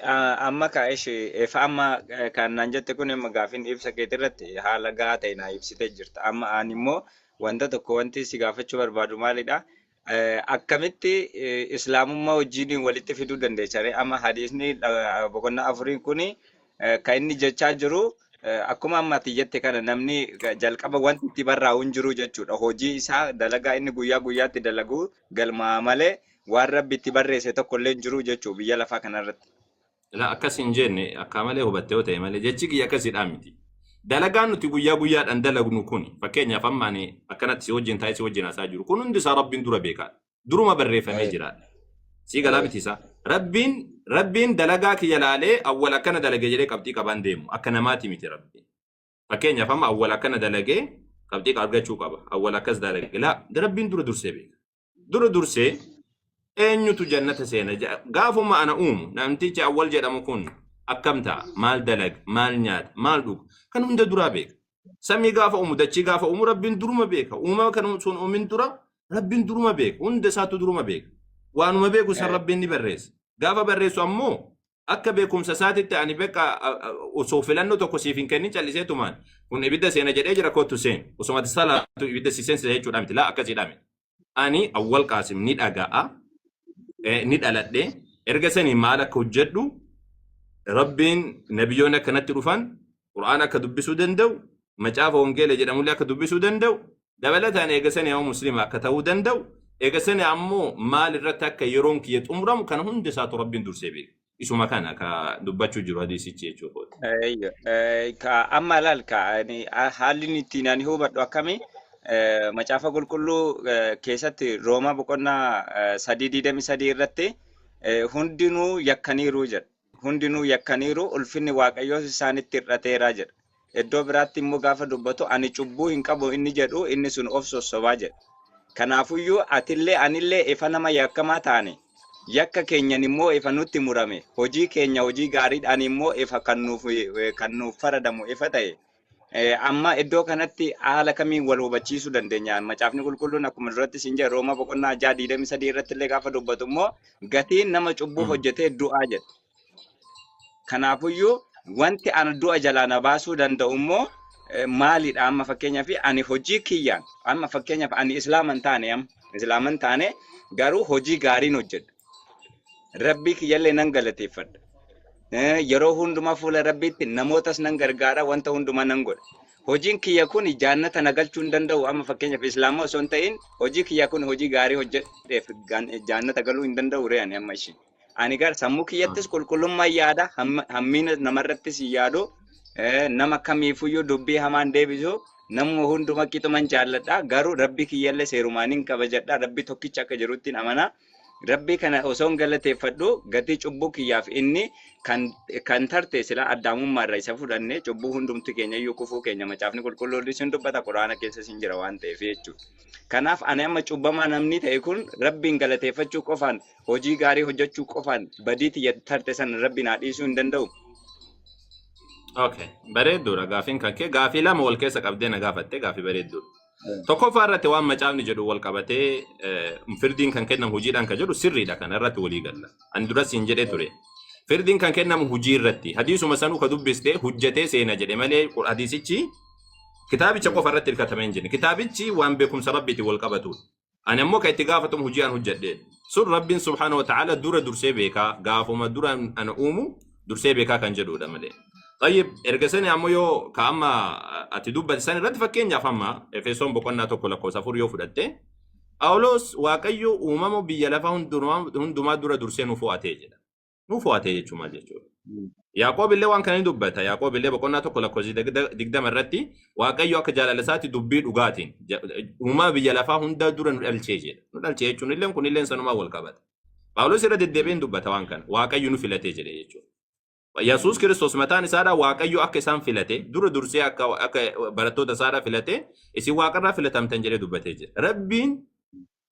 Amma ka ishee efa amma kan naan jette kun amma gaafiin ibsa keetii irratti haala gahaa ta'e naa ibsitee jirta. Amma ani immoo wanta tokko wanti si gaafachuu barbaadu maalidha? Akkamitti islaamummaa wajjin walitti fiduu dandeessa ree? Amma hadiisni boqonnaa afuriin kun kan inni jechaa jiru akkuma amma ati jette kana namni jalqaba wanti itti barraa'u hin jiru jechuudha. Hojii isaa dalagaa inni guyyaa guyyaatti dalagu galmaa malee waan Rabbi itti barreesse tokko illee hin jiru jechuudha biyya lafaa kanarratti. Ilaa akkas hin jenne, akka malee hubattee yoo ta'e malee jechi kiyya akkasiidhaa miti. Dalagaan nuti guyyaa guyyaadhaan dalagnu kun, fakkeenyaaf amma ani akkanatti si wajjin taa'ee si wajjin haasaa jiru kun, hundi isaa Rabbiin dura beekaadha. Duruma barreeffamee jiraadha. Sii galaa miti isaa. Rabbiin dalagaa kiyya laalee awwal akkana dalage jedhee qabxii qabaan deemu akka namaati miti Rabbiin. Fakkeenyaaf amma awwal akkana dalagee qabxii argachuu qaba. Awwal akkas dalage. Laa, Rabbiin dura dursee beeka. Dura dursee eenyutu jannata seena gaafuma ana uumu, namtichi awwal jedhamu kun akkam ta'a, maal dalaga, maal nyaata, maal dhuga, kan hunda duraa beeka. Samii gaafa uumu, dachii gaafa uumu, Rabbiin duruma beeka. Uumama kan sun uumin dura Rabbiin duruma beeka. Hunda isaatu duruma beeka. Waanuma beeku san Rabbiin ni barreessa. Gaafa barreessu ammoo akka beekumsa isaatitti ani beeka osoo filannoo tokko siif hin kennin calliseetumaan kun ibidda seena jedhee jira, kottu seen. Osuma ati salaatu ibidda si seensisa jechuudha miti. Laa, akkasiidha miti. Ani Awwal Qaasim ni dhaga'a, ni dhaladhe, erga sanii maal akka hojjedhu, Rabbiin nabiyyoonni akkanatti dhufan, Qur'aana akka dubbisuu danda'u, macaafa wangeela jedhamullee akka dubbisuu danda'u, dabalataan eega sanii ammoo muslima akka ta'uu danda'u, eega sanii ammoo maal irratti akka yeroon kiyya xumuramu, kana hunda isaatu Rabbiin dursee beeka. Isuma kana ka dubbachuu jiru hadiisichi jechuu kooti. Eeyyo. Ka amma laal ka ani haalli inni ittiin ani hubadhu akkami, macaafa qulqulluu keessatti Roomaa boqonnaa 3:23 irratti hundinuu yakkaniiru jedha. Hundinuu yakkaniiru, ulfinni Waaqayyoos isaanitti hir'ateera jedha. Iddoo biraatti immoo gaafa dubbatu ani cubbuu hin qabu inni jedhu inni sun of sossobaa jedha. Kanaafuyyuu atillee anillee ifa nama yakkamaa taane, yakka keenyan immoo ifa nutti murame, hojii keenya hojii gaariidhaan immoo ifa kan nuuf faradamu ifa ta'e, amma iddoo kanatti haala kamiin wal hubachiisuu dandeenya? Macaafni qulqulluun akkuma duratti siin jedhe Roomaa boqonnaa 6:23 irratti illee gaafa dubbatu immoo gatiin nama cubbuu hojjetee du'aa jedha. Kanaafuyyuu wanti ana du'a jalaa na baasuu danda'u immoo maalidha? Amma fakkeenyaaf ani hojii kiyyaan, amma fakkeenyaaf ani islaama hin taane, amma islaama hin taane, garuu hojii gaariin hojjedha. Rabbii kiyyallee nan galateeffadha. Yeroo hundumaa fuula Rabbiitti namootas nan gargaara, wanta hundumaa nan godha. Hojiin kiyya kun jaannata na galchuu hin danda'u. Amma fakkeenyaaf islaama osoo hin ta'in hojii kiyya kun hojii gaarii hojjedheef jaannata galuu hin danda'u ree ani amma ishee? Ani gar sammuu kiyyattis qulqullummaa yaada, hammiina namarrattis hin yaadu, nama kamiifuyyuu dubbii hamaan deebisu, namuma hunduma qixuman jaalladha, garuu Rabbi kiyyallee seerumaaniin kabajadha, Rabbi tokkicha akka jiruttiin amana. Rabbii kana osoo hin galateeffadhu gatii cubbuu kiyyaaf inni kan tarte sila addaamummaa irra isa fudhanne, cubbuu hundumti keenya iyyuu kufuu keenya macaafni qulqulluun sin dubbata, Quraana keessa sin jira waan ta'eef jechuudha. Kanaaf ani amma cubbamaa namni ta'e kun Rabbiin galateeffachuu qofaan, hojii gaarii hojjechuu qofaan badii tiyya tarte sana Rabbi naa dhiisuu hin danda'u. Okay. Bareedduudha gaafiin kan kee. Gaafii lama wal keessa qabdee na gaafatte, gaafii bareedduudha. Tokkoffaa irratti waan macaafni jedhu wal qabatee firdiin kan kennamu hojiidhaan kan jedhu sirriidha, kana irratti walii galla. Ani duras siin jedhee ture. Firdiin kan kennamu hojii irratti. Hadiisuma sanuu ka dubbiste hojjetee seena jedhe malee hadiisichi kitaabicha qofa irratti hirkatamee hin jenne. Kitaabichi waan beekumsa Rabbiitiin wal qabatudha. Ani ammoo kan itti gaafatamu hojii an hojjedhe. Sun Rabbiin subhaanahu wa ta'ala dura dursee beekaa, gaafuma dura ana uumu dursee beekaa kan jedhudha malee. Tayyib, erga sani ammoo yoo ka amma ati dubbate san irratti, fakkeenyaaf amma Efesoon boqonnaa 1 lakkoofsa 4 yoo fudhatte, Phaawulos Waaqayyo uumama biyya lafaa hundumaa dura dursee nu fo'atee jedha. Nu fo'atee jechuun maal jechuudha? Yaaqoob illee waan kana ni dubbata. Yaaqoob illee boqonnaa 1 lakkoofsa 20 irratti Waaqayyo akka jaalala isaatti dubbii dhugaatiin uumama biyya lafaa hundaa dura nu dhalchee jedha. Nu dhalchee jechuun illee kun illee sanumaan wal qabata. Phaawulos irra deddeebi'een dubbata waan kana. Waaqayyo nu filatee jedhe jechuudha. Yesuus Kiristoos mataan isaadhaa Waaqayyo akka isaan filate, dura dursee akka barattoota isaadhaa filate, isin waaqarraa filatamtan jedhee dubbatee jira.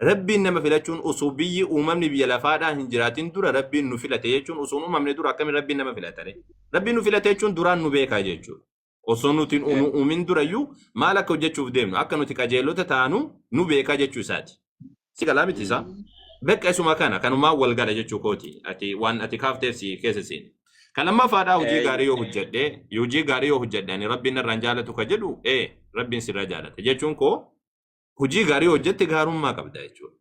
Rabbiin nama filachuun osoo biyyi uumamni biyya lafaadhaa hin jiraatin dura Rabbiin nu filate jechuun, osoo hin uumamne dura akkamiin Rabbiin nama filatare? Rabbiin nu filate jechuun duraan nu beekaa jechuudha. Osoo nuti hin uumin durayyuu maal akka hojjechuuf deemnu, akka nuti qajeelota taanu nu beekaa jechuu isaati. Si galaa miti isaa? Bakka isuma kana kanumaan wal gala jechuu kooti. Ati waan ati kaafteef si keessa seeni. Kan lammaffaadhaa hojii gaarii yoo hojjedhe, hojii gaarii yoo hojjedhe ani Rabbiin narraan jaalatu ka jedhu, Rabbiin sirraa jaalata jechuun koo hojii gaarii hojjette gaarummaa qabda jechuudha.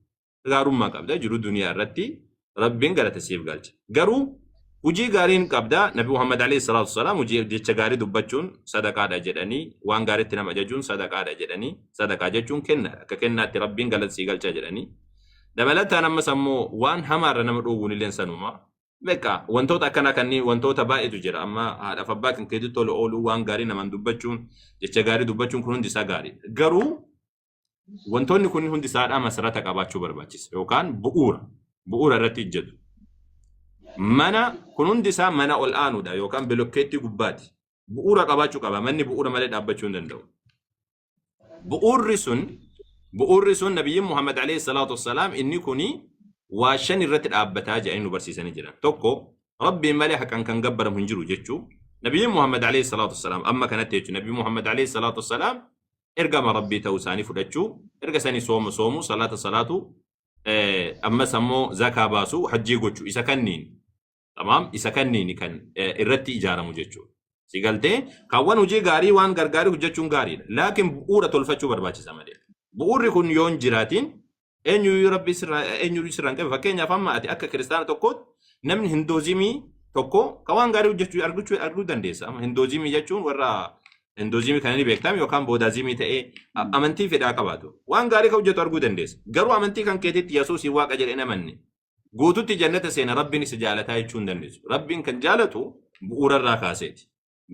Gaarummaa qabda jiru duniyaa irratti Rabbiin galata siif galcha. Garuu hojii gaariin qabda. Nabi Muhammad alayhi salaatu wasalaam hojii jecha gaarii dubbachuun sadaqaadha jedhanii, waan gaariitti nama ajajuun sadaqaadha jedhanii, sadaqaa jechuun kennaadha. Akka kennaatti Rabbiin galata sii galcha jedhanii. Dabalataan ammas ammoo waan hamaarra nama dhoowwuun illee sanuma. Beekaa wantoota akkanaa kanneen wantoota baay'eetu jira. Amma haadhaaf abbaa kan keetti tola ooluu, waan gaarii namaan dubbachuun, jecha gaarii dubbachuun kun hundi isaa gaariidha. Garuu wantoonni kun hundi isaadhaa masarata qabaachuu barbaachisa yookaan bu'uura irratti ijjatu. Mana kun hundi isaa mana ol aanuudha yookaan bilokkeettii gubbaati. Bu'uura qabaachuu qaba. Manni bu'uura malee dhaabbachuu hin danda'u. Bu'uurri sun Nabiyyiin Muhammad alayhi salaatu wassalaam inni kuni waa shan irratti dhaabbataa jedhanii nu barsiisanii jiran. Tokko, Rabbiin malee haqan kan gabbaramu hin jiru jechuu. Nabiyyiin Muhammad alayhi salaatu wassalaam amma kanatti jechuun Nabiyyi Muhammad alayhi salaatu wassalaam ergama Rabbii ta'uu isaanii fudhachuu, erga sanii sooma soomuu, salaata salaatu, ammas ammoo zakaa baasuu, hajjii gochuu, isa kanniin. Tamaam, isa kanniin kan irratti ijaaramu jechuudha. Si galtee kaawwan hojii gaarii waan gargaarii hojjechuun gaariidha. Laakiin bu'uura tolfachuu barbaachisa malee. Bu'uurri kun yoo hin jiraatiin eenyuyyuu Rabbii sirraa eenyuyyuu sirraa hin qabu. Fakkeenyaaf amma ati akka kiristaana tokkootti namni Hindoozimii tokko kan waan gaarii hojjechuu arguu arguu dandeessa. Amma Hindoozimii jechuun warra Hindoozimii kana ni beektaam yookaan Boodaazimii ta'ee amantii fedhaa qabaatu. Waan gaarii kan hojjetu arguu dandeessa. Garuu amantii kan keetitti Yesuus Waaqa jedhee hin amanne. Guututti jannata seena, Rabbiin isa jaalataa jechuu hin dandeessu. Rabbiin kan jaalatu bu'uurarraa kaaseeti.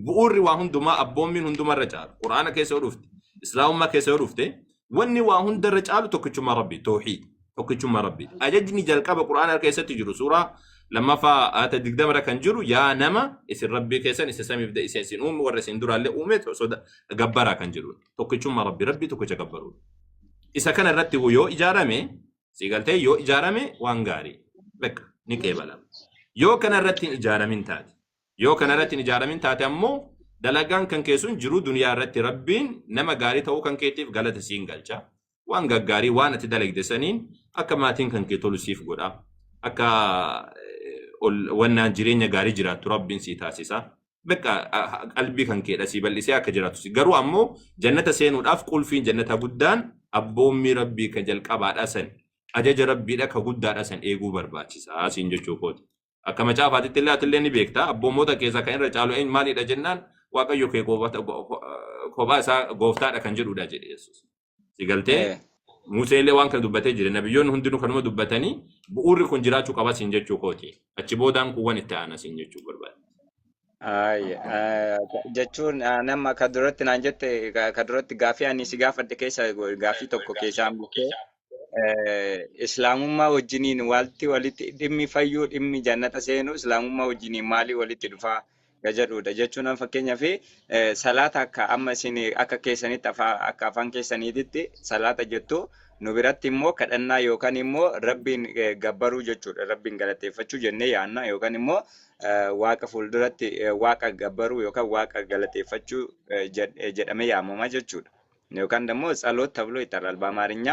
Bu'uurri waa hundumaa abboommiin hundumarra caalu. Quraana keessa yoo dhufte, Islaamummaa keessa yoo dhufte, wanni waa hundarra caalu tokkichummaa Rabbii, tawhiid, tokkichummaa Rabbii. Ajajni jalqaba Quraana keessatti jiru suuraa lammaffaa ayata 20 irra kan jiru, yaa nama, isin Rabbii keessan isa samiif isa isin uume, warra isin duraallee uume soda gabbaraa kan jedhu. Tokkichummaa Rabbii, Rabbii tokkicha gabbaruudha. Isa kana irratti yoo ijaarame, si galtee, yoo ijaarame waan gaarii bakka ni qeebalama. Yoo kana irratti hin ijaaramin taate, yoo kana irratti hin ijaaramin taate ammoo dalagaan kan keessun jiruu duniyaa irratti Rabbiin nama gaarii ta'uu kan keetiif galata siin galcha. Waan gaggaarii waan ati dalagde saniin akka maatiin kan kee tolu siif godha. Akka wannaan jireenya gaarii jiraattu Rabbiin sii taasisa. Bakka qalbii kan keedha sii bal'isee akka jiraattu. Garuu ammoo jannata seenuudhaaf qulfiin jannata guddaan abboommii Rabbii kan jalqabaadha san, ajaja Rabbiidha ka guddaadha san eeguu barbaachisa siin jechuu kooti. Akka macaafaatitti illee atillee ni beekta, abboommota keessaa kan irra caalu eenyu maalidha jennaan, Waaqayyo kee kophaa isaa gooftaadha kan jedhudha jedhe Yesuus. Si galtee, Musee illee waan kana dubbatee jira. Nabiyyoonni hundinuu kanuma dubbatanii bu'uurri kun jiraachuu qaba siin jechuu kooti. Achi boodaan kuuwwan itti aana siin jechuu barbaade. Jechuun nama ka duratti naan jette, ka duratti gaafii ani si gaafadhe keessa gaafii tokko keessaa hambistee, islaamummaa wajjiniin walitti walitti dhimmi fayyuu, dhimmi jannata seenuu islaamummaa wajjiniin maalii walitti dhufaa ka jedhudha. Jechuun amma fakkeenyaaf salaata akka amma isin akka keessanitti akka afaan keessaniititti salaata jettu, nu biratti immoo kadhannaa yookaan immoo Rabbiin gabbaruu jechuudha. Rabbiin galateeffachuu jennee yaanna yookaan immoo Waaqa fuulduratti Waaqa gabbaruu yookaan Waaqa galateeffachuu jedhamee yaamama jechuudha. yookaan ደግሞ ጸሎት ተብሎ ይጠራል። በአማርኛ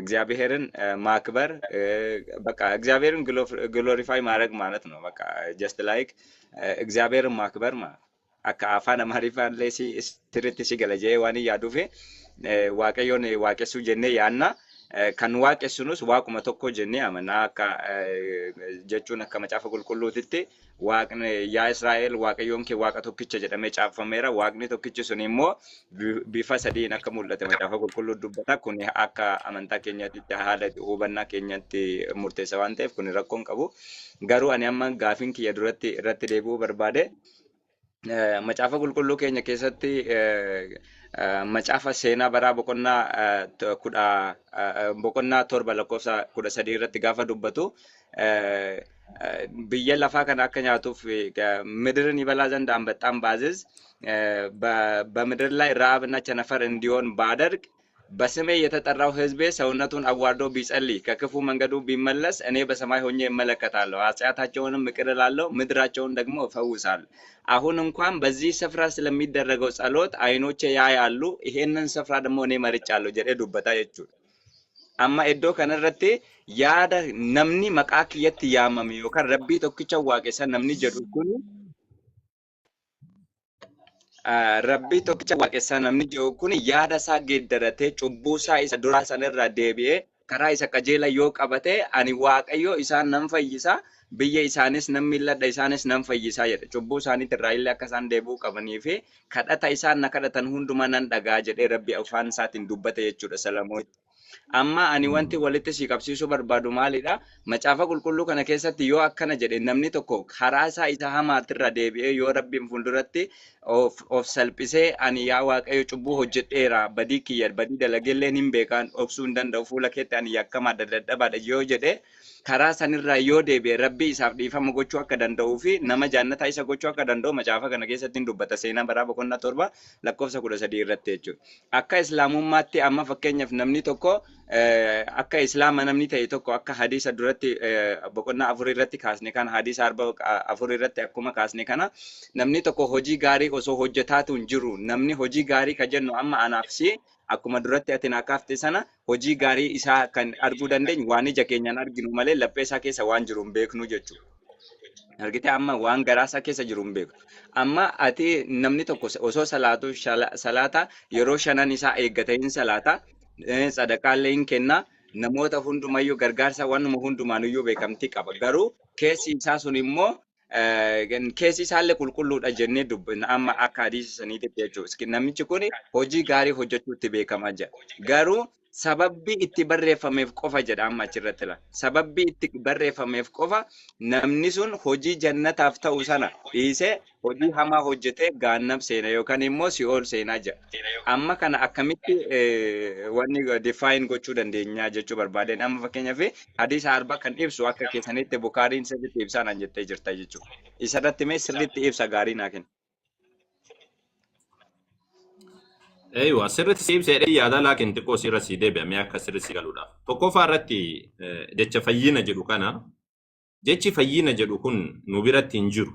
እግዚአብሔርን ማክበር፣ በቃ እግዚአብሔርን glorify ማድረግ ማለት ነው። በቃ just like እግዚአብሔርን ማክበር ማለት akka afaan Amaariffaallee si sirriitti si gala jedhee waan hin yaaduuf, Waaqayyoon waaqessuu jennee yaanna. Kan waaqessinus Waaquma tokko jennee amanna. Akka jechuun akka Macaafa Qulqulluutitti Waaqni, yaa Israa'el, Waaqayyoon kee Waaqa tokkicha jedhamee caaffameera. Waaqni tokkichi sun immoo bifa sadiin akka mul'ate Macaafa Qulqulluu dubbata. Kun akka amantaa keenyaatti haala hubannaa keenyatti murteessa waan ta'eef kun rakkoo hin qabu. Garuu ani amma gaafiin kiyya duratti irratti deebi'uu barbaade, Macaafa Qulqulluu keenya keessatti macaafa Seenaa Baraa boqonnaa 10, boqonnaa 7 lakkoofsa 13 irratti gaafa dubbatu, biyya lafaa kana akka nyaatuuf ምድርን ይበላ ዘንድ አንበጣን ባዝዝ፣ በምድር ላይ ረሃብና ቸነፈር እንዲሆን ባደርግ፣ በስሜ የተጠራው ሕዝቤ ሰውነቱን አዋርዶ ቢጸልይ፣ ከክፉ መንገዱ ቢመለስ፣ እኔ በሰማይ ሆኜ እመለከታለሁ፣ ኃጢአታቸውንም ይቅር እላለሁ፣ ምድራቸውን ደግሞ እፈውሳለሁ። አሁን እንኳን በዚህ ስፍራ ስለሚደረገው ጸሎት ዓይኖቼ ያያሉ፣ ይሄንን ስፍራ ደግሞ እኔ መርጫለሁ jedhee dubbata jechuudha. Amma iddoo kanarratti yaada namni maqaa kiyyatti yaamame yookaan Rabbii tokkicha waaqessa namni jedhu kun, Rabbii tokkicha waaqessaa namni jedhu kun yaada isaa geeddaratee, cubbuu isaa isa duraa sanarraa deebi'ee karaa isa qajeela yoo qabate, ani Waaqayyo isaan nan fayyisa, biyya isaanis nan milladha, isaanis nan fayyisaa jedha. Cubbuu isaaniitirraa illee akka isaan deebi'uu qabanii fi kadhata isaan na kadhatan hundumaa nan dhagaa jedhee Rabbi afaan isaatiin dubbate jechuudha Salamoon. Amma ani wanti walitti si qabsiisuu barbaadu maalidha? Macaafa Qulqulluu kana keessatti yoo akkana jedhe, namni tokko karaa isaa isa hamaatirra deebi'ee yoo Rabbiin fuulduratti of salphisee, ani yaa Waaqayyo cubbuu hojjedheera, badii kiyya badii dalageelleen hin beekaan, dhoksuu hin danda'u, fuula keetti ani yakkamaadha, dadhabaadha yoo jedhe, karaa sanirraa yoo deebi'e, Rabbii isaaf dhiifama gochuu akka danda'uu fi nama jaannataa isa gochuu akka danda'u macaafa kana keessatti hin dubbata, Seenaa Baraa boqonnaa 7 lakkoofsa 13 irratti jechuudha. Akka Islaamummaatti amma fakkeenyaaf namni tokko, akka Islaama namni ta'e tokko, akka hadiisa duratti boqonnaa 4 irratti kaasne kana, hadiisa 4 irratti akkuma kaasne kana, namni tokko hojii gaarii osoo hojjetaatu hin jiru. Namni hojii gaarii ka jennu amma anaaf si akkuma duratti ati naa kaafte sana, hojii gaarii isaa kan arguu dandeenyu waan ija keenyaan arginu malee laphee isaa keessa waan jiru hin beeknu jechuudha. Argitee, amma waan garaa isaa keessa jiru hin beeku. Amma ati namni tokko osoo salaatu, salaata yeroo shanan isaa eeggate hin salaata, sadaqaallee hin kenna, namoota hundumayyuu gargaarsa waanuma hundumaanuyyuu beekamtii qaba. Garuu keessi isaa sun immoo, keessi isaallee qulqulluudha jennee dubbina amma akka hadiisa saniititti jechuudha. Namichi kun hojii gaarii hojjechuutti beekamaa jira. Garuu sababbi itti barreeffameef qofa jedha amma achirratti la. Sababbi itti barreeffameef qofa namni sun hojii jannataaf ta'u sana dhiisee hojii hamaa hojjetee gaannam seena yookaan immoo si'ool seenaa jira. Amma kana akkamitti wanni define gochuu dandeenya jechuu barbaadeen. Amma fakkeenyaaf hadiisa 40 kan ibsu akka keessanitti Bukaariin sirriitti ibsaa naan jettee jirta jechuudha. Isarratti mee sirriitti ibsa gaarii naa kenna. Eeywa, sirriitti si ibsee yaada, laakiin xiqqoo sirra si deebi'amee akka sirriitti si galuudhaaf. Tokkoffaa irratti jecha fayyina jedhu kana, jechi fayyina jedhu kun nu biratti hin jiru.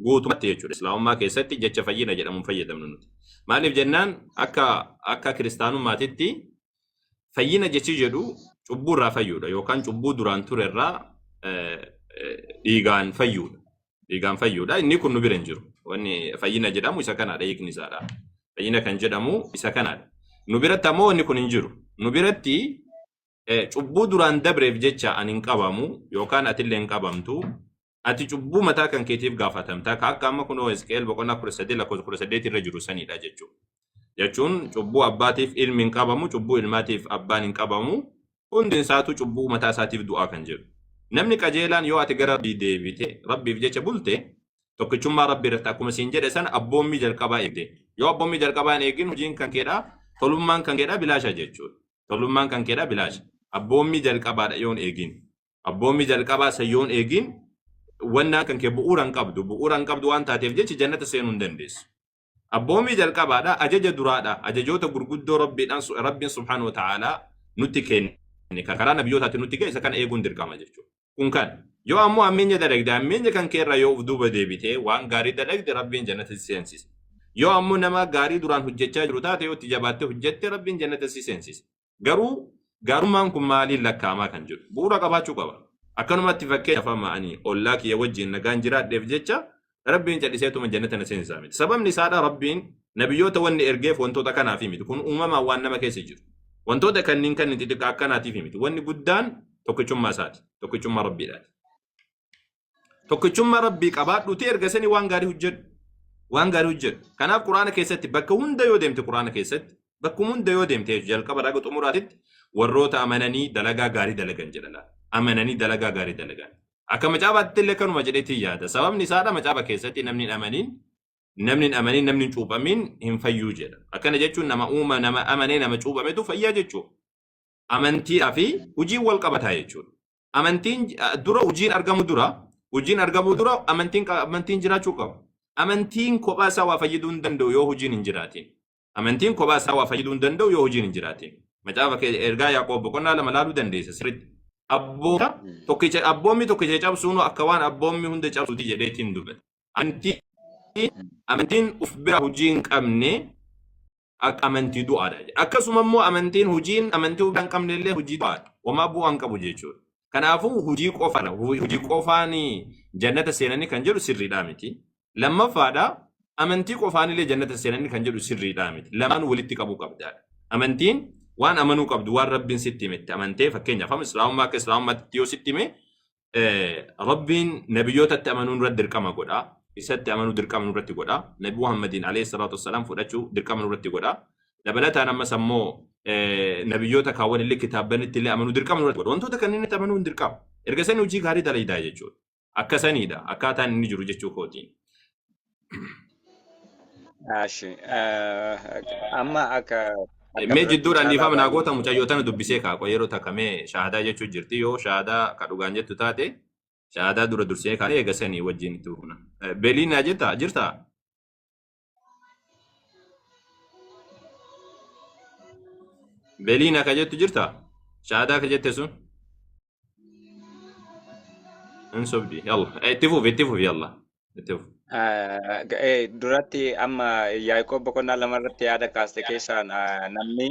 Guutumatti jechuudha. Islaamummaa keessatti jecha fayyina jedhamuun fayyadamnu nuti. Maaliif jennaan, akka kiristaanummaatitti fayyina jechi jedhu cubbuu irraa fayyuudha yookaan cubbuu duraan ture irraa dhiigaan fayyuudha. Dhiigaan fayyuudha. Inni kun nu bira hin jiru. Wanni fayyina jedhamu isa kanaadha, hiikni isaadha. Fayyina kan jedhamu isa kanaadha. Nu biratti ammoo wanni kun hin jiru. Nu biratti cubbuu duraan dabreef jecha ani hin qabamu yookaan atillee hin qabamtu. Ati cubbuu mataa kan keetiif gaafatamta. Ka akka amma kunoo Hisqeel boqonnaa 13 lakkoofsa 18 irra jiru sanidha jechuudha. Jechuun cubbuu abbaatiif ilmi hin qabamu, cubbuu ilmaatiif abbaan hin qabamu. Hundi isaatu cubbuu mataa isaatiif du'aa kan jedhu. Namni qajeelaan yoo ati gara Rabbii deebite, Rabbiif jecha bulte, tokkichummaa Rabbii irratti akkuma siin jedhe sana abboommii jalqabaa eegde. Yoo abboommii jalqabaa hin eegin, hojiin kan keedhaa, tolummaan kan keedhaa bilaasha jechuudha. Tolummaan kan keedhaa bilaasha. Abboommii jalqabaadha yoon eegin. Abboommii jalqabaa san yoon eegin, wannaan kan kee bu'uura hin qabdu. Bu'uura hin qabdu waan taateef jecha jannata seenuu hin dandeessu. Abboommii jalqabaadha, ajaja duraadha, ajajoota gurguddoo Rabbiidhaan Rabbiin subhaanahu wa ta'aalaa nutti kenne, kan karaa nabiyyootaatiin nutti ga'e, isa kana eeguun dirqama jechuudha. Kun kan. Yoo ammoo hammeenya dalagde, hammeenya kan keerraa yoo of duuba deebitee waan gaarii dalagde, Rabbiin jannata si seensisa. Yoo ammoo nama gaarii duraan hojjechaa jiru taate, yoo itti jabaattee hojjette, Rabbiin jannata si seensisa. Garuu gaarummaan kun maaliin lakkaa'amaa kan jedhu bu'uura qabaachuu qaba. Akkanumatti fakkeenyaaf amma ani ollaa kiyya wajjin nagaan jiraadheef jecha Rabbiin calliseetuma jannata na seensisaa miti. Sababni isaadha, Rabbiin nabiyyoota wanni ergeef wantoota kanaaf miti. Kun uumamaan waan nama keessa jiru. Wantoota kanniin kan xixiqqaa akkanaatiif miti. Wanni guddaan tokkichummaa isaati. Tokkichummaa Rabbiidhaati. Tokkichummaa Rabbii qabaadhuuti erga sanii waan gaarii hojjedhu. Waan gaarii hojjedhu. Kanaaf Quraana keessatti bakka hunda yoo deemte, Quraana keessatti bakkuma hunda yoo deemte, jalqaba raga xumuraatitti warroota amananii dalagaa gaarii dalagan jedha laata. Amananii dalagaa gaarii dalagan. Akka macaafaatti illee kanuma jedheetti yaada. Sababni isaadha, macaafa keessatti namni hin amaniin, namni hin amaniin, namni hin cuuphamiin hin fayyuu jedha. Akkana jechuun nama uuma nama amanee nama cuuphametu fayyaa jechuudha. Amantiidhaa fi hojiin wal qabataa jechuudha. Amantiin dura hojiin argamu dura, hojiin argamuu dura amantiin jiraachuu qaba. Amantiin kophaa isaa waa fayyaduu hin danda'u yoo hojiin hin jiraatin. Amantiin kophaa isaa waa fayyaduu hin danda'u yoo hojiin hin jiraatin. Macaafa ergaa Yaaqoob boqonnaa 2 laaluu dandeessa sirriitti. Abboota tokkicha abboommi tokkicha cabsuun akka waan abboommi hunda cabsuuti jedheetiin dubbata. Amantiin uf bira hojii hin qabne akka amantii du'aadha jedha. Akkasuma immoo amantiin hojiin amantii hin qabne illee hojii du'aadha. Homaa bu'aa hin qabu jechuudha. Kanaafuu hojii qofaan hojii qofaan jannata seenanii kan jedhu sirriidhaa miti. Lammaffaadha amantii qofaan illee jannata seenanii kan jedhu sirriidhaa miti. Lamaan walitti qabuu qabdaadha. Amantiin waan amanuu qabdu waan Rabbiin sitti himetti amantee fakkeenyaaf amma islaamummaa akka islaamummaatti yoo sitti hime Rabbiin nabiyyootatti amanuu nurratti dirqama godha. Isatti amanuu dirqama nurratti godha. Nabi Muhammadiin alayhi salaatu wassalaam fudhachuu dirqama nurratti godha. Dabalataan ammas ammoo nabiyyoota kaawwan illee kitaabbanitti illee amanuu dirqama nurratti godha. Wantoota kanneen itti amanuun dirqama. Erga sanii hojii gaarii dalaydaa jechuudha. Akka saniidha. Akkaataan inni jiru jechuu kootiin. Ashi. Amma akka akka Mee biratti jidduudhaan caalaa dhiifama naa baay'ee goota mucayyoo tana dubbisee kaaqo yeroo takka mee shaahadaa jechuu jirti yoo shaahadaa ka dhugaan jettu taate shaahadaa dura dursee kaa'ee eega sanii wajjin itti fufna. Beliinaa jirta jirtaa? Beliinaa ka jettu jirta? Shaahadaa ka jette sun? Hin sobdi. Yalla. Itti fufi itti fufi yalla. Itti fufi. Duratti amma Yaaqoob boqonnaa 2 irratti yaada kaaste keessaa namni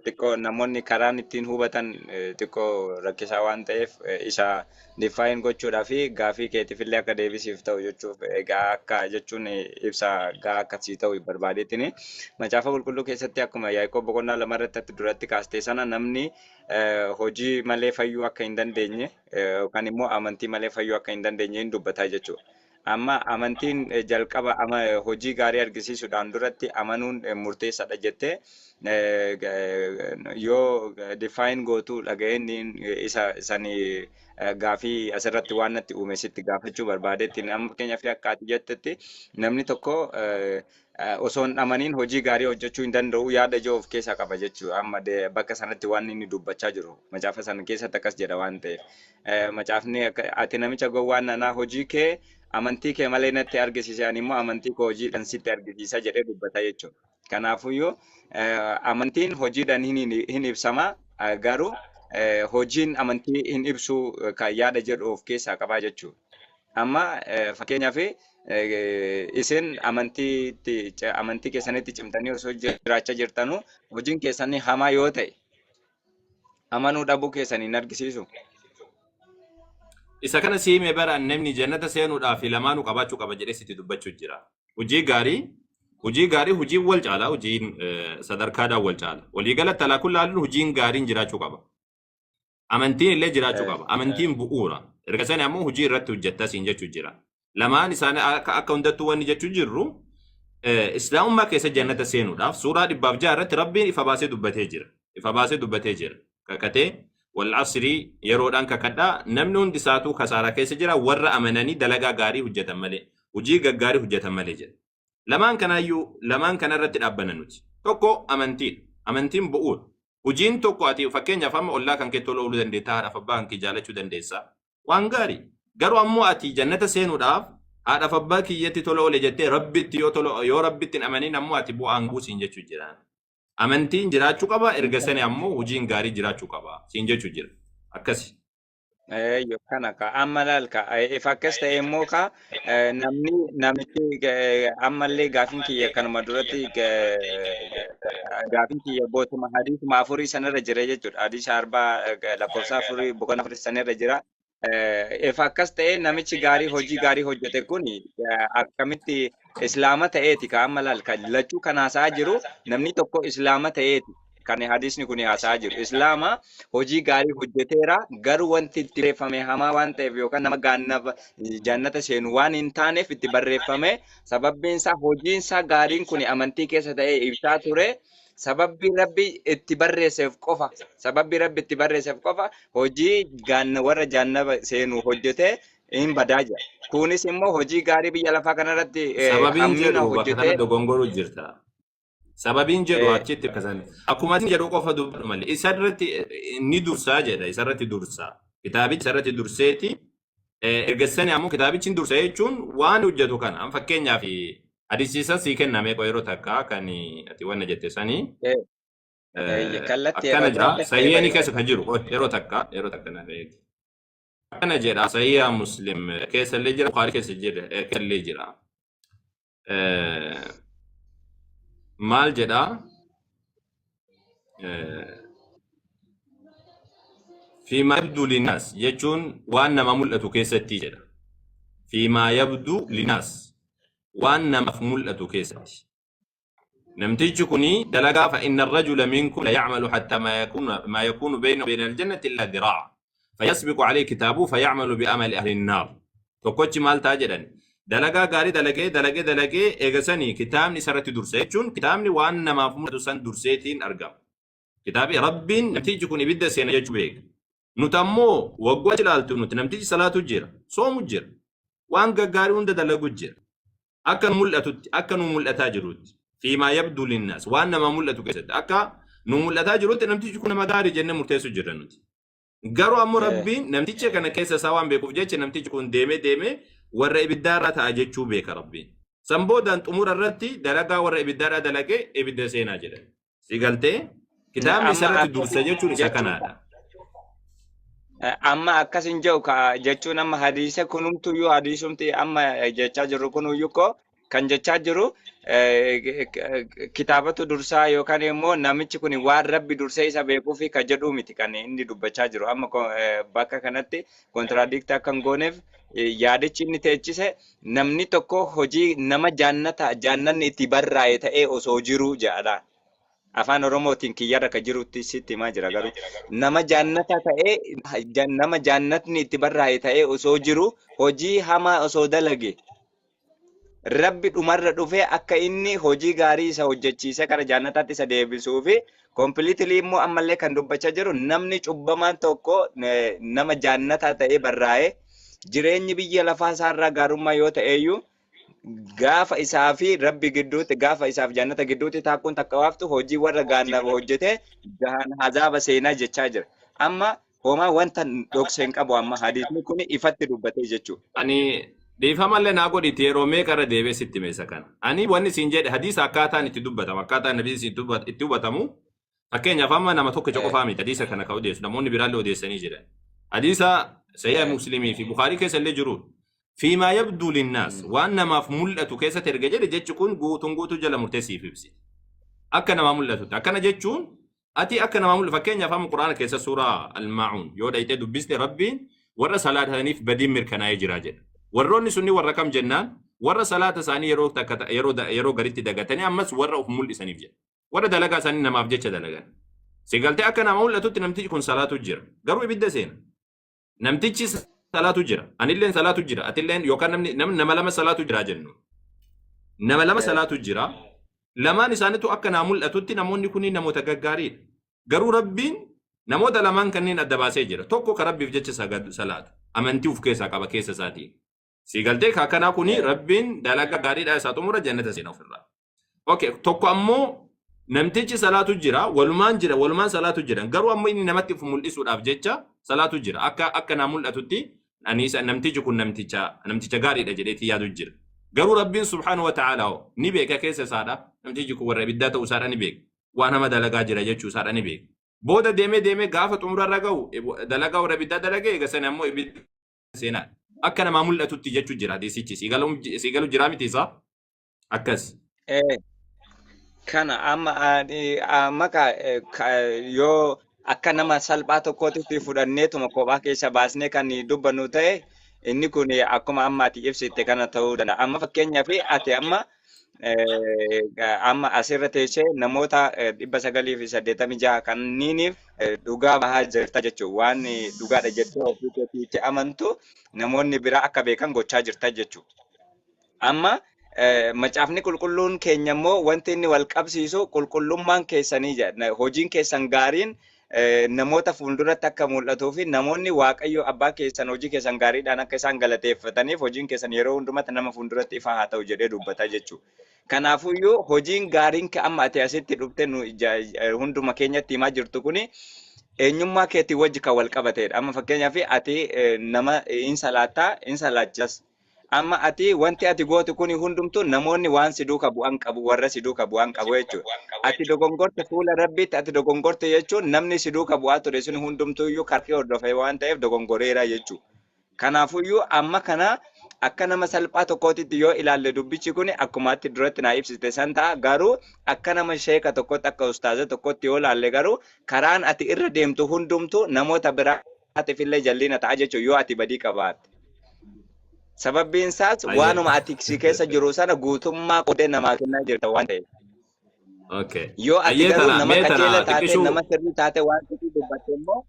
xiqqoo namoonni karaan ittiin hubatan xiqqoo rakkisaa waan ta'eef isa define gochuudhaa fi gaafii keetiif illee akka deebisiif ta'u jechuuf egaa akka jechuun ibsa gaa akka sii ta'u barbaadeetiin macaafa qulqulluu keessatti akkuma Yaaqoob boqonnaa 2 irratti ati duratti kaaste sana namni hojii malee fayyuu akka hin dandeenye yookaan immoo amantii malee fayyuu akka hin dandeenye hin dubbataa jechuudha. Amma amantiin jalqaba hojii gaarii argisiisuudhaan duratti amanuun murteessaadha jettee yoo define gootu dhaga'een isa sani gaafii asirratti waan natti uume sitti gaafachuu barbaadetti. Amma fakkeenyaaf akka ati jettetti namni tokko osoo hin amaniin hojii gaarii hojjechuu hin danda'u yaada ijoo of keessaa qaba jechuudha. Amma bakka sanatti waan inni dubbachaa jiru macaafa sana keessatti akkas jedha waan ta'eef. Macaafni ati namicha gowwaa nanaa hojii kee amantii kee malee natti argisiise ani immoo amantii koo hojiidhaan sitti argisiisa jedhee dubbata jechuudha. Kanaafuyyuu amantiin hojiidhaan hin ibsama garuu hojiin amantii hin ibsu kan yaada jedhu of keessaa qabaa jechuudha. Amma fakkeenyaaf isin amantiitti amantii keessanitti cimtanii osoo jiraachaa jirtanuu hojiin keessan hamaa yoo ta'e amanuu dhabuu keessan hin argisiisu. Isa kana si hime bara namni jannata seenuudhaaf lamaanuu qabaachuu qaba jedhee sitti dubbachuu jira. Hojii gaarii hojii gaarii hojiin wal caala hojiin sadarkaadhaan wal caala. Waliigalatti alaa kun laaluun hojiin gaariin jiraachuu qaba. Amantiin illee jiraachuu qaba. Amantiin bu'uura. Erga sani ammoo hojii irratti hojjettaa siin jechuu jira. Lamaan isaanii akka hundattuu wanni jechuu jirru islaamummaa keessa jannata seenuudhaaf suuraa 106 irratti Rabbiin ifa baasee dubbatee jira. Ifa baasee dubbatee jira. Kakatee wal asrii yeroodhaan kakadhaa namni hundi isaatuu kasaaraa keessa jira warra amananii dalagaa gaarii hojjetan malee hojii gaggaarii hojjetan malee jedha. Lamaan kanaayyuu lamaan kana irratti dhaabbanna nuti. Tokko amantiidha. Amantiin bu'uura. Hojiin tokko ati fakkeenyaaf amma ollaa kan kee tola ooluu dandeetta, haadhaaf abbaa kan kee jaalachuu dandeessa. Waan gaarii. Garuu ammoo ati jannata seenuudhaaf haadhaaf abbaa kiyyatti tola oole jettee Rabbitti yoo tola yoo Rabbitti hin amaniin ammoo ati bu'aan buusiin jechuu jira. Amantiin jiraachuu qaba erga sani ammoo hojiin gaarii jiraachuu qaba siin jechuu jira. Akkasi. Eeyyo kana ka amma laal ka if akkas ta'e immoo ka namni namichi ammallee gaafin kiyya kanuma duratti gaafin kiyya bootuma hadiisuma afurii sanarra jira jechuudha. Hadiisa arbaa lakkoofsa afurii boqonnaa afurii sanarra jira. If akkas ta'e namichi gaarii hojii gaarii hojjete kun akkamitti islaama ta'eeti ka amma laal ka lachuu kan haasa'aa jiru namni tokko islaama ta'eeti. Kan hadiisni kun haasa'aa jiru. Islaama hojii gaarii hojjeteera garuu wanti itti barreeffame hamaa waan ta'eef yookaan nama gaannaba jannata seenu waan hin taaneef itti barreeffame sababbiin isaa hojiin isaa gaariin kun amantii keessa ta'ee ibsaa ture. Sababbi Rabbi itti barreesseef qofa sababbi Rabbi itti barreesseef qofa hojii gaanna warra jannaba seenu hojjetee hin badaa jira. Kunis immoo hojii gaarii biyya lafaa kanarratti Sababiin hammina jedhu bakka hojjetee kana dogongoruu jirta. Sababiin jedhu achitti akkasan akkuma isin jedhu qofa dubbadhu malee isa irratti ni dursaa jedha isa irratti dursaa kitaabichi isa irratti durseeti erga sani ammoo kitaabichi hin dursa jechuun waan hojjetu kana amma fakkeenyaaf hadisiisan sii kenname yeroo takka kan ati wanna jette sanii Kallattii akkana yeroo jira ta'e sahiihani keessa kan jiru yeroo takka na eegi akkana jedha sahiiha Muslim keessa illee jira Bukhaarii keessa jira keessa illee jira. Maal jedha? Fiimaa yabduu linnaas jechuun waan nama mul'atu keessatti jedha. Fiimaa yabduu linnaas waan namaaf mul'atu keessatti. Namtichi kuni dalagaa fa inna rajula minkum la ya'malu hatta ma yakunu bayna wa bayna al-jannati illa diraa'a. Fayasbiqu alayhi kitaabuhu faya'malu bi'amali ahli an-naar. Tokkochi maal ta'a jedhan? Dalagaa gaarii dalagee dalagee dalagee eegasanii kitaabni isarratti dursa jechuun kitaabni waan namaaf mul'atu san durseetiin argama. Kitaabi Rabbiin namtichi kun ibidda seena jechuu beeka. Nuti ammoo wagguu achi ilaaltu nuti namtichi salaatu jira, soomu jira, waan gaggaarii hunda dalagu jira. Akka nu mul'atutti, akka nu mul'ataa jirutti, fiimaa yabduu linnaas waan nama mul'atu keessatti akka nu mul'ataa jirutti namtichi kun nama gaarii jennee murteessu jirra nuti. Garuu ammoo Rabbiin namticha kana keessa isaa waan beekuuf jecha namtichi kun deemee deemee warra ibiddaarraa ta'a jechuu beeka Rabbiin. San boodaan xumura irratti dalagaa warra ibiddaadhaa dalagee ibidda seenaa jedhan. Si galtee kitaabni Amma isarratti dursa akkas jechuun isa jechuun kanaadha. Amma akkas hin jedhu ka jechuun amma hadiisa kunumtuyyuu hadiisumti amma jechaa jirru kunuyyuu koo kan jechaa jiru kitaabatu dursaa yookaan immoo namichi kun waan Rabbi dursee isa beekuufi ka jedhuu miti kan inni dubbachaa jiru. Amma bakka kanatti contradict akka hin gooneef yaadichi inni teechise namni tokko hojii nama jaannata jaannanni itti barraa'e ta'ee osoo jiruu jedha. Afaan Oromootiin kiyyarra ka jirutti sitti himaa jira garuu nama jaannata ta'ee nama jaannatni itti barraa'e ta'ee osoo jiru hojii hamaa osoo dalage Rabbi dhumarra dhufee akka inni hojii gaarii isa hojjechiisee kara jaannataatti isa deebisuu fi completely immoo ammallee kan dubbachaa jiru namni cubbamaan tokko nama jaannataa ta'ee barraa'e jireenyi biyya lafaa isaarraa gaarummaa yoo ta'eyyuu gaafa isaa fi Rabbi gidduutti gaafa isaaf jaannata gidduutti taakkuun takka waaftu hojii warra gaannaba hojjete gahan azaaba seenaa jechaa jira. Amma homaa wanta dhokse hin qabu, amma hadiisni kun ifatti dubbatee jechuudha. Ani dhiifamallee naa godhiti, yeroo meeqa irra deebi'ee sitti hime isa kana. Ani wanni siin jedhe hadiisa akkaataan itti dubbatamu, akkaataan hadiisi itti hubatamu, fakkeenyaaf amma nama tokkicha qofaa miti hadiisa kana ka odeessu, namoonni biraallee odeessanii jiran. Hadiisa Sahiha Muslimii fi Bukaarii keessa illee jiru. Fiimaa yabduu linnaas waan namaaf mul'atu keessatti erga jedhe, jechi kun guutuun guutuu jala murteessiif ibsi. Akka namaa mul'atutti. Akkana jechuun ati akka namaa mul'atu, fakkeenyaaf amma Quraana keessa suuraa Al-Maa'uun yoo dhayxee dubbiste, Rabbiin warra salaataniif badiin mirkanaa'ee jira jedha. Warroonni sunni warra kam jennaan, warra salaata isaanii yeroo takka yeroo garitti dagatanii ammas warra of mul'isaniif jedha. Warra dalagaa isaanii namaaf jecha dalagan. Si galtee akka nama mul'atutti namtichi kun salaatu jira. Garuu ibidda seena. Namtichi salaatu jira. Anilleen salaatu jira. Atilleen yookaan namni nama lama salaatu jira jennu. Nama lama salaatu jira. Lamaan isaaniitu akka naa mul'atutti namoonni kunniin namoota gaggaariidha. Garuu Rabbiin namoota lamaan kanneen adda baasee jira. Tokko ka Rabbiif jecha salaatu. Amantii of keessaa qaba keessa isaatiin. Si galtee ka akkanaa kuni Rabbiin dalagaa gaariidhaa isaa xumura jannata seena ofirraa. Okay, tokko ammoo namtichi salaatu jira, walumaan jira, walumaan salaatu jira. Garuu ammoo inni namatti of mul'isuudhaaf jecha salaatu jira. Akka naa mul'atutti ani isa namtichi kun namticha gaariidha jedheetii yaadu jira. Garuu Rabbiin subhaanahu wa ta'aalaa ni beeka keessa isaadha. Namtichi kun warra ibiddaa ta'uu isaadha ni beeka. Waan hama dalagaa jira jechuu isaadha ni beeka. Booda deemee deemee gaafa xumurarra ga'u dalagaa warra ibiddaa dalagee eega sana ammoo ibidda seenaa. Akka namaa mul'atutti jechuu jira hadiisichi. Si galu jira miti isaa? Akkas. Kana amma ani amma yoo akka nama salphaa tokkootti fudhanneetuma kophaa keessa baasnee kan dubbannu ta'e, inni kun akkuma amma ati ibsite kana ta'uu danda'a. Amma fakkeenyaaf ati amma asirra teessee namoota 986 kanniiniif dhugaa bahaa jirta jechuudha. Waan dhugaadha jettee ofii keetii itti amantu namoonni biraa akka beekan gochaa jirta jechuudha. Amma macaafni qulqulluun keenya immoo wanti inni wal qabsiisu qulqullummaan keessanii jedha. Hojiin keessan gaariin namoota fuulduratti akka mul'atuu fi namoonni Waaqayyo abbaa keessan hojii keessan gaariidhaan akka isaan galateeffataniif hojiin keessan yeroo hundumatti nama fuulduratti ifaa haa ta'u jedhee dubbata jechuudha. Kanaafuyyuu hojiin gaariin amma ati asitti dhufte nu hunduma keenyatti himaa jirtu kuni eenyummaa keetii wajji kan wal qabatedha. Amma fakkeenyaaf ati nama hin salaattaa, hin salaachas. Amma ati wanti ati gootu kuni hundumtuu namoonni waan si duuka bu'an qabu, warra si duuka bu'an qabu jechuudha. Ati dogongorte fuula Rabbiitti ati dogongorte jechuun namni si duuka bu'aa ture sun hundumtuuyyuu karkee hordofee waan ta'eef dogongoreera jechuudha. Kanaafuyyuu amma kana akka nama salphaa tokkootitti yoo ilaalle, dubbichi kun akkuma ati duratti naa ibsite san ta'a. Garuu akka nama sheeka tokkotti, akka ustaaza tokkotti yoo ilaalle garuu karaan ati irra deemtu hundumtuu namoota biraa biraatiif illee jallina ta'a jechuudha yoo ati badii qabaatte. Sababbiin isaas Ayyee. waanuma ati si keessa jiru sana guutummaa qoodee namaa kennaa jirta waan ta'eef. Okay. Yoo ati Ayyee garuu tana nama mee tana qajeela taate, xiqqishuu nama sirrii taate waan sirrii dubbatte immoo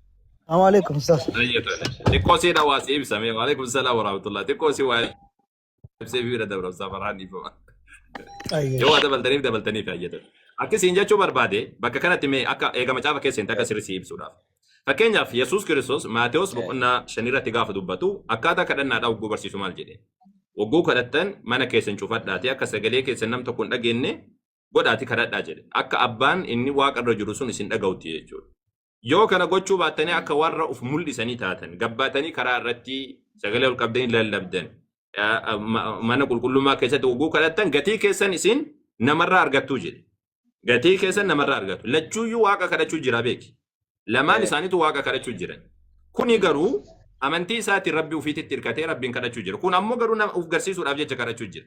Assalamu alaikum Ustaz. ayyee tana xiqqoo siidha waa si ibsame. Waalaikum salaam warahmatullah. Xiqqoo si waa ibsee bira dabra Ustaz Farhaan dhiifama. Ayyee. Yoo waa dabaltaniif dabaltaniif ayyee tana. Akkasiin jechuu barbaade bakka kanatti mee akka eega macaafa keessa hin akka sirrii si ibsuudhaaf. Fakkeenyaaf Yesuus Kiristoos Maatewos boqonnaa 5 irratti gaafa dubbatu akkaataa kadhannaadhaa hogguu barsiisu maal jedhe? Hogguu kadhattan mana keessan cufadhaatii akka sagalee keessan nam tokko hin dhageenye godhaati kadhadhaa jedhe. Akka abbaan inni waaqa irra jiru sun isin dhaga'utti jechuudha. Yoo kana gochuu baattanii akka warra uf mul'isanii taatan gabbaatanii karaa irratti sagalee ol qabdanii lallabdan mana qulqullummaa keessatti hogguu kadhattan gatii keessan isin namarraa argattuu jedhe. Gatii keessan namarraa argatu. Lachuuyyuu waaqa kadhachuu jira beeki. Lamaan isaaniitu waaqa kadhachuu jiran. Kuni garuu amantii isaatiin rabbi ofiititti hirkatee rabbiin kadhachuu jira. Kun ammoo garuu nama of garsiisuudhaaf jecha kadhachuu jira.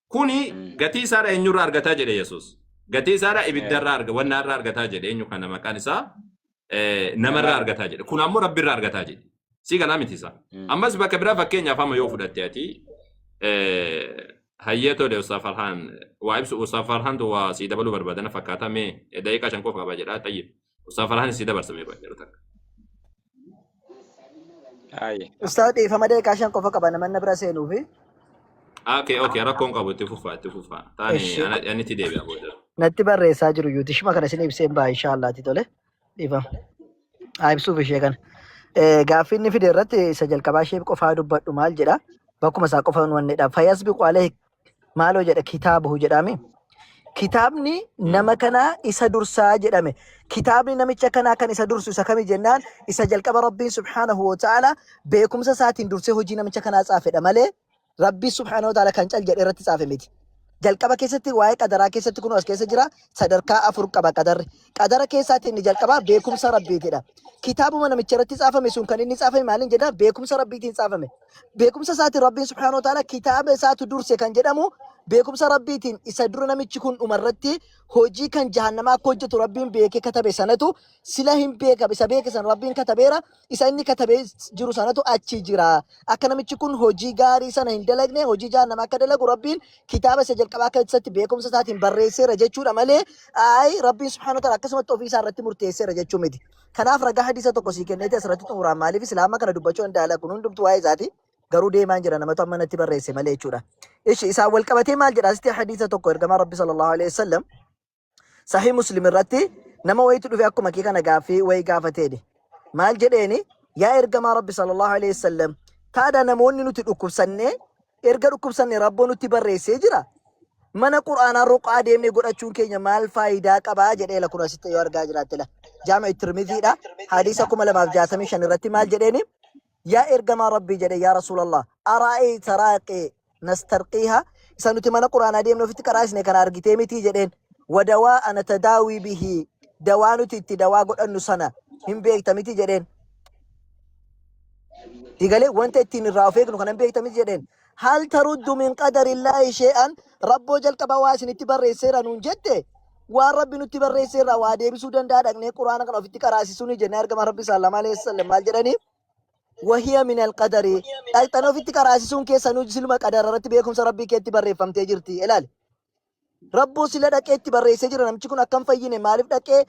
Kuni gatii isaadha eenyurraa argataa jedhe Yesuus. Gatii isaadha ibiddarraa arga wannaarraa argataa jedhe eenyu kana maqaan isaa namarraa argataa jedhe. Kun ammoo rabbirraa argataa jedhe. Si galaa miti isaa. Ammas bakka biraa fakkeenyaaf amma yoo fudhatte ati hayyee tole Ustaaz Farhaan waa ibsu Ustaaz Farhaantu waa sii dabaluu barbaadana fakkaata mee daqiiqaa 5 qofa qaba jedha tayyib. Ustaaz Farhaan sii dabarsa mee yeroo takka. Aye. Ustaaz dhiifama daqiiqaa 5 qofa qaba namanna bira seenuufi. Okay, rakkoon qabu itti fufaa itti fufaa. Taani Eshi. ani itti deebi'a booda. Natti barreessaa jiru yuuti. Ishuma kana isin ibseen ba'a inshaallaati tole. Dhiifama. Haa ibsuuf ishee kana. Gaaffii inni fide irratti isa jalqabaa ishee qofaa dubbadhu maal jedha? Bakkuma isaa qofa wannedha. Fayyasbiqu alayhi maaloo jedha kitaabuhu jedhaami. Kitaabni nama kanaa isa dursaa jedhame. Kitaabni namicha kanaa kan isa dursu isa kami jennaan isa jalqaba Rabbiin subhaanahu wa ta'ala beekumsa isaatiin dursee hojii namicha kanaa tsaafedha malee Rabbii subhaanahu wa ta'ala kan cal jedhe irratti tsaafe miti. Jalqaba keessatti waa'ee qadaraa keessatti kun as keessa jira sadarkaa 4 qaba qadarri. Qadara keessaatti inni jalqabaa beekumsa Rabbiitidha. Kitaabuma namicha irratti tsaafame sun kan inni tsaafame maaliin jedha beekumsa Rabbiitiin tsaafame. Beekumsa isaatiin Rabbiin subhaanahu wa ta'ala kitaaba isaatu durse kan jedhamu beekumsa Rabbiitiin isa dura namichi kun dhumarratti hojii kan jahannamaa akka hojjetu Rabbiin beekee katabe sanatu sila hin beeka isa beeke sana Rabbiin katabeera isa inni katabee jiru sanatu achi jira. Akka namichi kun hojii gaarii sana hin dalagne hojii jahannamaa akka dalagu Rabbiin kitaaba isa jalqabaa keessatti beekumsa isaatiin barreesseera jechuudha malee ayi Rabbiin subhaanahu wa ta'ala akkasumatti ofii isaa irratti murteesseera jechuu miti. Kanaaf ragaa hadiisa tokko sii kenneeti asirratti xumuraan maaliif islaama kana dubbachuu danda'a kun hundumtu waa'ee isaati garuu deemaan jira namatu amma natti barreesse malee jechuudha. Ishi isaan wal qabatee maal jedha asitti hadiisa tokko ergamaa Rabbi sallallahu alaihi wasallam sahih Muslim irratti nama wayitu dhufe akkuma kee kana gaaffii wayii gaafateeni. Maal jedheeni yaa ergamaa Rabbi sallallahu alaihi wasallam taadha namoonni nuti dhukkubsannee erga dhukkubsanne Rabboo nutti barreessee jira. Mana Qur'aanaa ruqaa deemnee godhachuun keenya maal faayidaa qabaa jedhee la kun asitti yoo argaa jiraatte la. Jaami'u Tirmidhiidha. Hadiisa 2065 irratti maal jedheeni? Yaa ergamaa Rabbii jedhe yaa Rasuulallah araa'eyta raaqee nastarqiiha isa nuti mana Qur'aanaa deemnee ofitti qaraasne kana argitee mitii jedheen. Wadawaa ana tadaawii bihii dawaa nuti itti dawaa godhannu sana hin beekta miti jedheen. Digalee wanta ittiin irraa of eegnu kana hin beekta miti jedheen. Hal taruddu min qadarillaahi shee'an rabboo jalqaba waa isinitti barreesseera nuun jette waan rabbi nutti barreesseerraa waa deebisuu danda'a dhaqnee quraana kana ofitti qaraasisuu ni jennee argama rabbi sallallahu alaihi wasallam maal jedhanii wahiya min alqadari dhaqxanii ofitti qaraasisuun keessanuu siluma qadara irratti beekumsa rabbii keetti barreeffamtee jirti ilaali. Rabboo sila dhaqee itti barreessee jira namichi kun akkam fayyine maaliif dhaqee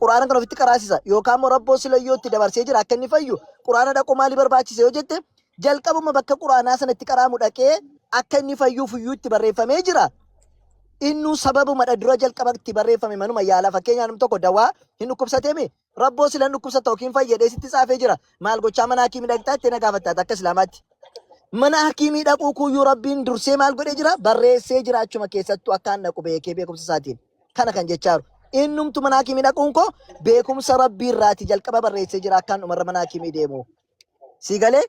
quraana kana ofitti qaraasisa yookaan immoo rabboo sila yoo itti dabarsee jira akka inni fayyu quraana dhaquu maalii barbaachise yoo jette jalqabuma bakka quraanaa sana itti qaraamu dhaqee akka inni fayyuuf iyyuu itti barreeffamee jira. Innuu sababumadha dura jalqaba itti barreeffame manuma yaalaa fakkeenyaaf namni tokko dawaa hin dhukkubsateemi rabboo sila hin dhukkubsata yookiin fayyadee sitti tsaafee jira maal gochaa mana hakiimii dhaqxaa itti na gaafatta akka islaamaatti. Mana hakiimii dhaquu kuyyuu rabbiin dursee maal godhee jira? Barreessee jira achuma keessattuu akka an dhaqu beekee beekumsa isaatiin. Kana kan jechaa jiru. Innumtu mana hakiimii dhaquun koo beekumsa rabbii irraati jalqaba barreessee jira akka an dhumarra mana hakiimii deemu. Sii galee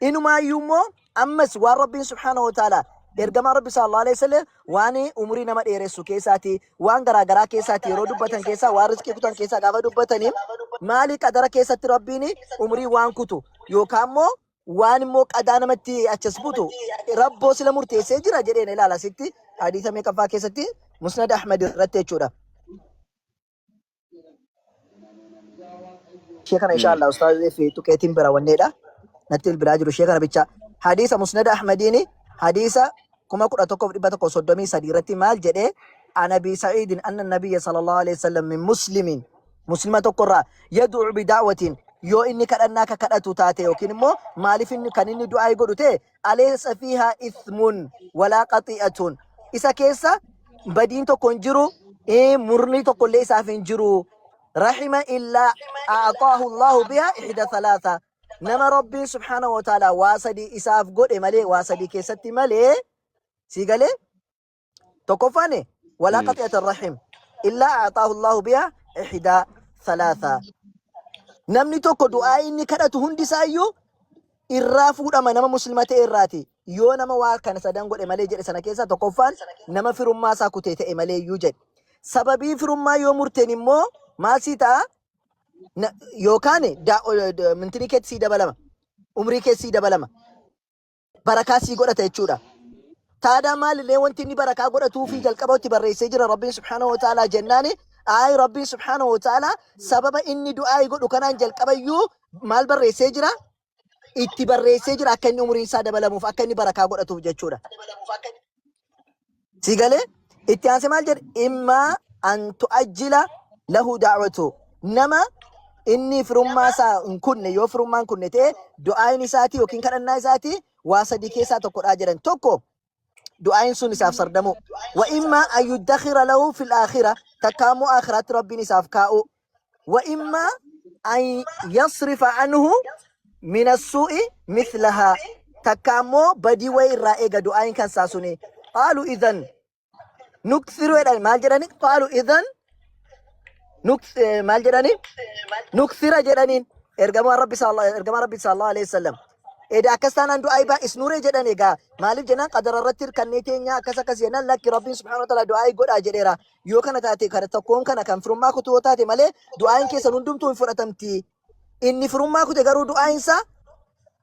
inumaayyuu immoo ammas waan rabbiin subhaanahu wa ta'ala ergamaa rabbi sallallahu alaihi wasallam waan umurii nama dheeressu keessaati waan garaa garaa keessaati yeroo dubbatan keessaa waan rizqii kutan keessaa gaafa dubbatanii maali qadara keessatti rabbiin umurii waan kutu yookaan immoo waan immoo qadaa namatti achas butu rabboo sila murteessee jira jedheen ilaala asitti hadiisa meeqaffaa keessatti musnad Ahmad irratti jechuudha. Ishee kana inshallah ustaazii fi tuqeetiin bira wanneedha. Natti bilbilaa jiru ishee kana bicha. Hadiisa Musnada Ahmadiini hadiisa 11,133 irratti maal jedhee? An Abi Sa'iidin anna nabiyya sallallahu alaihi wasallam min muslimin, muslima tokkorraa, yad'u bida'watin, yoo inni kadhannaa ka kadhatu taate yookiin immoo maaliif inni kan inni du'aa godhu ta'e, alaysa fiihaa ithmun walaa qaxi'atun, isa keessa badiin tokko hin jiru, murni tokko illee isaaf hin jiru, rahima illaa a'xaahu Allahu biha ihda thalaatha, nama Rabbiin subhaanahu wa ta'ala waa sadii isaaf godhe malee, waa sadii keessatti malee, sii galee? Tokkoffaan walaa qaxi'ata rahim illaa a'xaahu Allahu biha ihda thalaatha, namni tokko du'aa inni kadhatu hundi isaayyuu irraa fuudhama nama muslima ta'e irraati yoo nama waa kana sadan godhe malee jedhe. Sana keessaa tokkoffaan nama firummaa isaa kutee ta'e malee iyyuu jedhe. Sababii firummaa yoo murteen immoo maal sii ta'a? Yookaan mintinii keetti sii dabalama, umrii keetti sii dabalama, barakaa sii godhata jechuudha. Taadaa maalillee wanti inni barakaa godhatuu fi jalqaba itti barreessee jira Rabbiin subhaanahu wa ta'aalaa jennaani, ayi, Rabbiin subhaanahu wa ta'aalaa sababa inni du'aa godhu kanaan jalqabayyuu maal barreessee jira? Itti barreessee jira akka inni umriin isaa dabalamuuf, akka inni barakaa godhatuuf jechuudha. Si galee? Itti aansee maal jedhe? Immaa an tu'ajjila lahu da'watu, nama inni firummaa isaa hin kunne, yoo firummaa hin kunne ta'e, du'aayin isaatii yookiin kadhannaa isaatii waa sadii keessaa tokkodha jedhan. Tokko, du'aayin sun isaaf sardamu, wa immaa an yuddakhira lahu fil aakhira, takka immoo aakhiraatti Rabbiin isaaf kaa'u, wa immaa an yasrifa anhu min as-suu'i mithlaha, takka immoo badii wayii irraa eega du'aayin kan isaa suni. Qaalu idhan nukthiru jedhan. Maal jedhani? Qaalu idhan maal jedhani? Nukthira jedhaniin. Ergamaa Rabbi sallallahu alaihi wasallam, eda akkas taanaan du'aa baay'isnuure jedhan. Egaa maaliif jennaan, qadara irratti hirkannee teenya akkas akkas jennaan, lakki, Rabbiin subhaanahu wa ta'ala du'aa godhaa jedheera. Yoo kana taate, kana tokkoon kana kan firummaa kutuu yoo taate malee, du'aan keessan hundumtuu hin fudhatamti. Inni firummaa kute garuu du'aan isaa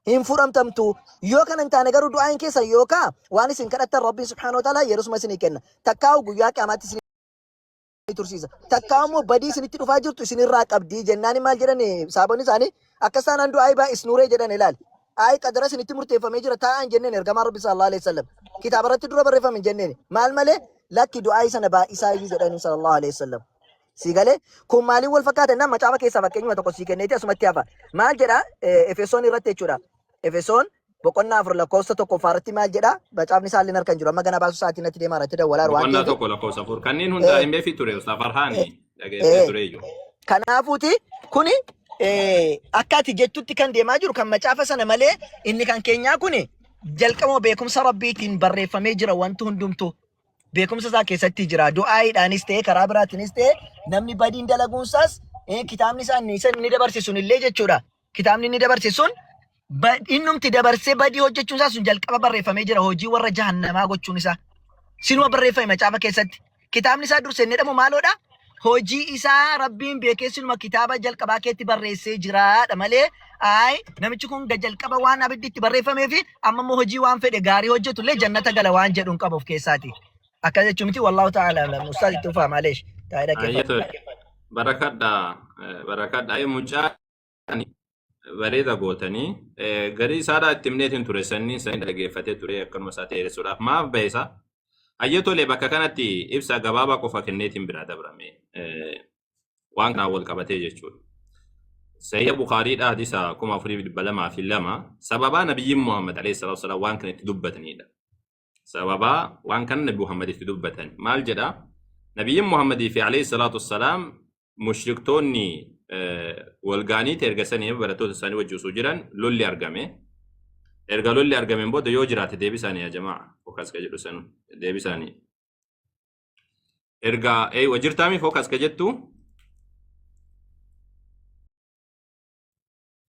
hin fudhatamtu. Yoo kana hin taane garuu, du'aan keessan yookaa waan isin kadhattan Rabbiin subhaanahu wa ta'ala yerosuma isinii kenna, takkaa'u guyyaa qiyaamaatti isinii tursiisa, takkaa immoo badii isinitti dhufaa jirtu isinirraa qabdii jennaan, maal jedhan saabonni isaanii? Akkas taanaan du'aa baay'isnuuree jedhan. Ilaali, ayi, qadara isinitti murteeffamee jira taa'an jenneen. Ergamaan Rabbi sallallahu alaihi wasallam kitaaba irratti dura barreeffame hin jenneen. Maal malee, lakki, du'aa sana baay'isaa iyyuu jedhanii sallallahu alaihi wasallam. Si galee? Kun maaliin wal fakkaata jennaan, macaafa keessaa fakkeenyuma tokko sii kenneeti asumatti hafa. Maal jedha? Efesoon irratti jechuudha. Efesoon boqonnaa 4 lakkoofsa 1ffaa irratti maal jedha? Macaafni isaallee harka hin jiru. Amma gana baasuu sa'aatii natti deemaa irratti dawwalaa waan Boqonnaa ta'eef. 1 lakkoofsa 4. Kanneen hundaa himee ture Ustaaf Farhaani dhageessee ture iyyuu. Kanaafuuti kuni akka ati jettutti kan deemaa jiru kan macaafa sana malee, inni kan keenyaa kuni jalqabuma beekumsa Rabbiitiin barreeffamee jira. Wanti hundumtu beekumsa isaa keessatti jira. Du'aayiidhaanis ta'e, karaa biraatiinis ta'e, namni badiin dalaguunsaas kitaabni isaa inni isa inni dabarse sun illee jechuudha. Kitaabni inni dabarse sun innumti dabarsee badii hojjechuun isaa sun jalqaba barreeffamee jira, hojii warra jahannamaa gochuun isaa. Sinuma barreeffame macaafa keessatti. Kitaabni isaa dursee inni jedhamu maaloodha? Hojii isaa Rabbiin beekee sinuma kitaaba jalqabaa keetti barreessee jiraadha malee, ayi, namichi kun jalqaba waan abiddi itti barreeffamee fi amma immoo hojii waan fedhe gaarii hojjetu illee jannata gala waan jedhu hin qabu of keessaati. Akkas jechuun miti, wallahu ta'ala alam. Ustaaz, itti ufaa, maaleesh. Taa'ee dhaggeeffadhu. Ayyatu barakadha, barakadha. Mucaa bareeda gootanii garii isaadhaa itti himneetiin ture, sanni sanii dhaggeeffatee ture, akkanuma isaa dheeressuudhaaf maaf ba'e. Hayyee, tole, bakka kanatti ibsa gabaabaa qofa kenneetiin biraa dabrame waan kanaan wal qabatee jechuudha. Sahiha Bukaariidha, hadiisa 4202, sababaa nabiyyiin Muhammad alayhi salaatu wasalaam waan kana itti dubbatanidha. Sababaa waan kana Nabi Muhammad itti dubbatan maal jedha? Nabiyyiin Muhammadii fi alayhi salaatu wasalaam mushriktoonni walgaaniiti erga sanii barattoota isaanii wajji osoo jiran lolli argame. Erga lolli argameen booda, yoo jiraate deebisaanii, yaa jamaa, focus ka jedhu san deebisaanii. Erga eeywa jirtaami focus ka jettu?